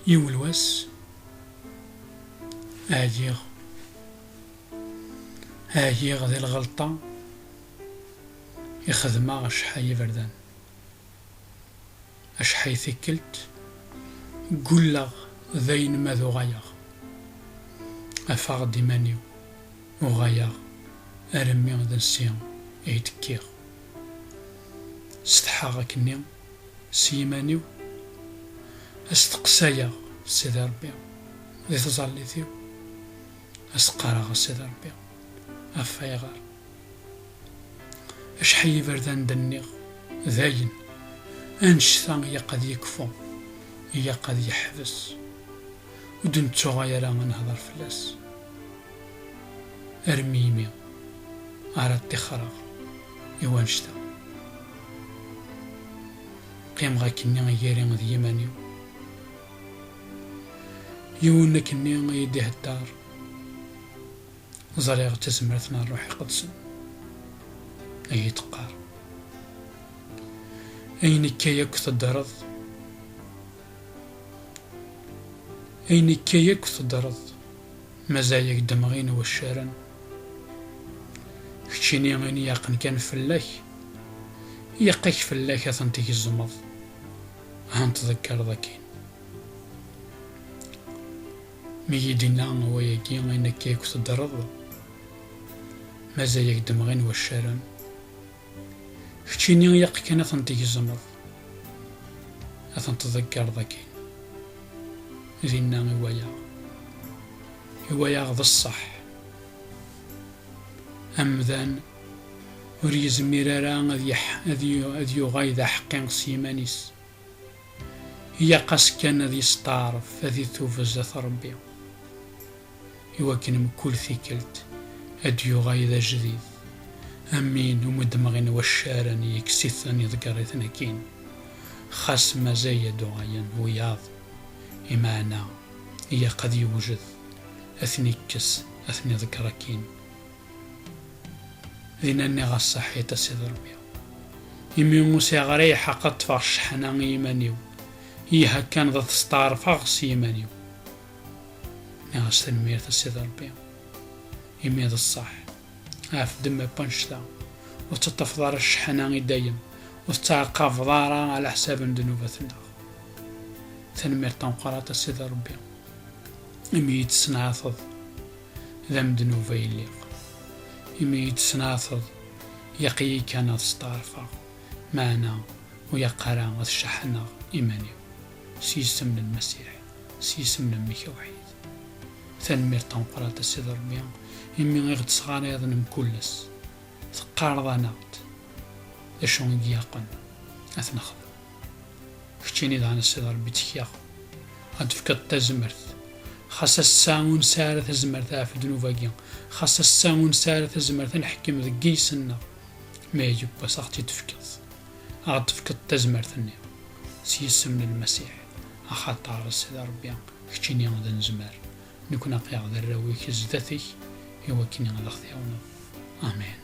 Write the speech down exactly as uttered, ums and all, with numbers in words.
Yiwen wass, ɛyiɣ, ɛyiɣ di lɣelṭa i xedmeɣ acḥal iberdan. Acḥal tikkelt, ggulleɣ dayen ma d uɣaleɣ. Afeɣ-d iman-iw, uɣaleɣ armi d ansi ay d-kkiɣ. Setḥaɣ akkenni s yiman-iw, asteqsayeɣ Sidi Ṛebbi di tẓallit-iw, as-qqareɣ a Sidi Ṛebbi, ɣef ayɣer? Acḥal iberdan d-nniɣ, dayen, annect-a ilaq ad yekfu, ilaq ad yeḥbes, ur d-nettuɣal ara ad nehder fell-as. Armi imi ara ṭṭixreɣ i wannect-a. Qqimeɣ akkenni iger-i d yiman-iw. Yiwen akkenni i yi-d-ihedder. Ẓriɣ d tazmert n Ṛṛuḥ Iqedsen ay d-teqqar. Ayen akka yakk teddreḍ, ayen akka yakk teddreḍ, mazal-ak d amɣin waccaren. Keččini ayen yaqen kan fell-ak, yaq-ak fell-ak ad ten-tgezmeḍ, ad ten-tḍeggreḍ akkin. Mi yi-d-inna wayagi, ayen akka yakk teddreḍ, mazal-ak d amɣin waccaren. Keččini yaq kan ad ten-tgezmeḍ, ad ten-tḍeggreḍ akkin. Dinna i walaɣ, i walaɣ d ṣṣeḥ. Amdan ur yezmir ara ad yeḥ-, ad yu-, ad yuɣal d aḥeqqi s yiman-is. Ilaq-as kan ad yesteɛref, ad itub zdat Ṛebbi, iwakken mkul tikkelt ad d-yuɣal d ajdid, am win umi d-mɣin waccaren, yekkes-iten, iḍegger-iten akkin. Xas mazal ad d-uɣalen wiyaḍ, imeɛna ilaq ad yewjed ad ten-ikkes, ad ten-iḍegger akkin. Dinna nniɣ-as: "Ṣaḥit a Sidi Ṛebbi, imi ur sɛiɣ ara lḥeqq ad ṭṭfeɣ cceḥna i yiman-iw, ihi kan ad t-steɛṛfeɣ s yiman-iw." Nniɣ-as: "Tanemmirt a Sidi Ṛebbi, imi d ṣṣeḥ, ɛef-d ma n wannect-a, ur teṭṭafeḍ ara cceḥna i dayem, ur tettɛaqabeḍ ara ɛla ḥsab n ddnubat-nneɣ. Tanemmirt tameqqrant a Sidi Ṛebbi, imi iyi-d-tessenɛateḍ d amednub ay lliɣ, imi iyi-d-tessenɛateḍ, ilaq-iyi kan ad steɛṛfeɣ, meɛna ur ilaq ara ad ceḥḥneɣ iman-iw, s yisem n Lmasiḥ, s yisem n Mmi-k awḥid. Tanemmirt tameqqrant a Sidi Ṛebbi, imi i ɣ-d-tesɣarayeḍ mkul ass, teqqareḍ-aneɣ-d d acu i ilaqen ad t-nexdem." Keččini daɣen a Sidi Ṛebbi ttekkaɣ, ad d-tefkeḍ tazmert. Xas ass-a ur nesɛi ara tazmert ɣef ddnub-agi, xas ass-a ur nesɛi ara tazmert ad nḥekkem deg yiles-nneɣ, ma yiwwas ad ɣ-tt-id-tefkeḍ, ad ɣ-d-tefkeḍ tazmert-nni s yisem n Lmasiḥ, axaṭer a Sidi Ṛebbi, keččini d anezmar, nekkni aql-aɣ d arraw-ik zdat-k, iwakken ad aɣ-tɛiwneḍ. Amen.